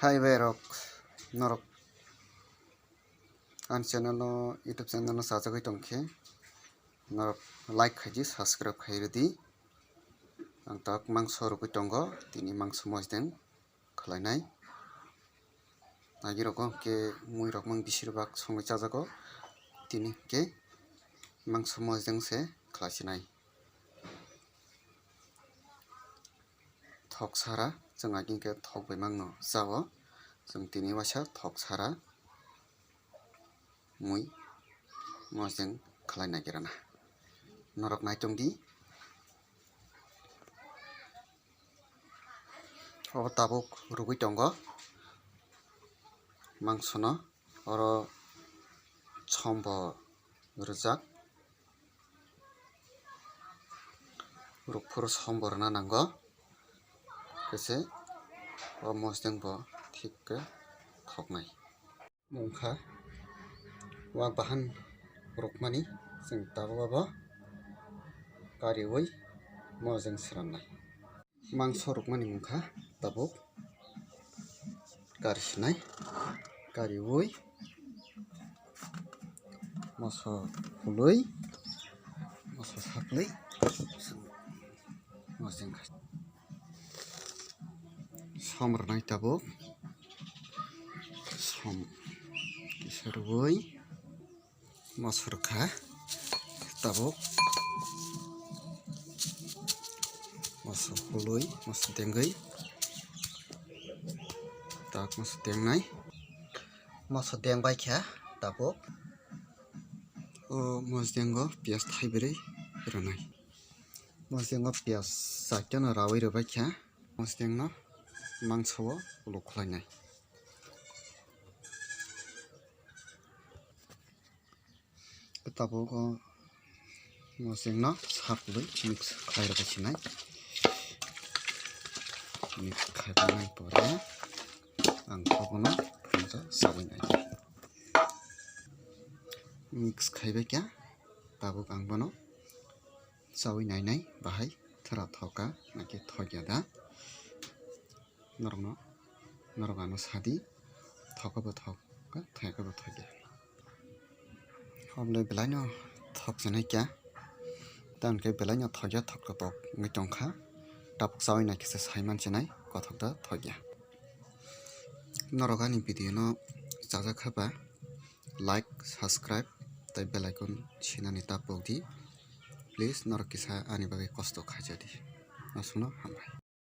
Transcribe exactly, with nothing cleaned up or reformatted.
Hai bai rok, norok ani channel no, YouTube channel no chajagwi tongkhe, norok like khaidi, subscribe khai rwdi. Ang tak mangso rwgwi tongo, tini mangso mosdeng khlainai. Nagirok hwnkhe mui rok mang bisir bak songwi chajago, tini hwnkhe mangso mosdeng se khlaisinai. Thok sara, chwng aging khe thok bai mangno chao. Chwng tini waisa thok sara mui mosdeng khlai nagirana. Norok naitung di. O tabuk rwgwi tongo mangsono. Oro som bo rwjak, rukphuru som bo rwna nango, khe se o mosdeng bo thik khe thoknai. Mungkha wak bahan rukmani chwng tabuk abo kariui mosdeng swrwmnai. Mangso rukmani mungkha tabuk kari sinai, kariui moso khului, moso saklui, mosdeng kha. Som rwnai tabuk, som kisa rwui. Moso rwkha tabuk, moso khului, moso dengwi, tak moso dengnai, moso dengbai kha tabuk. O mosdengo piyaj thaibrwi rwnai, mosdengo piyaj chaitano raui rwbai kha, mosdengno mangso o ulo khlainai. Tabuk o mosdengno saklui mix khlai rwbai sinai. Mix khaibai nai pore ang bono phunukjak chaui nai. Mix khaibai kha tabuk ang bono chaui nainai bahai thwra thoka naki thokya da. Norokno, norok ano sadi, thokabo thok, thoyakabo thokya. Oble belaino thokjanai kya, tamokhe belaino thokya thok kotok wngwi tongkha. Tabuk chaui naikhe se saiman chinai kothok da thokya. Norok ani video no chajak kha ba like, subscribe tei bell icon sinani ta pokdi. Please norok kisa ani bagwi kosto khaijadi. Nosongno hambai.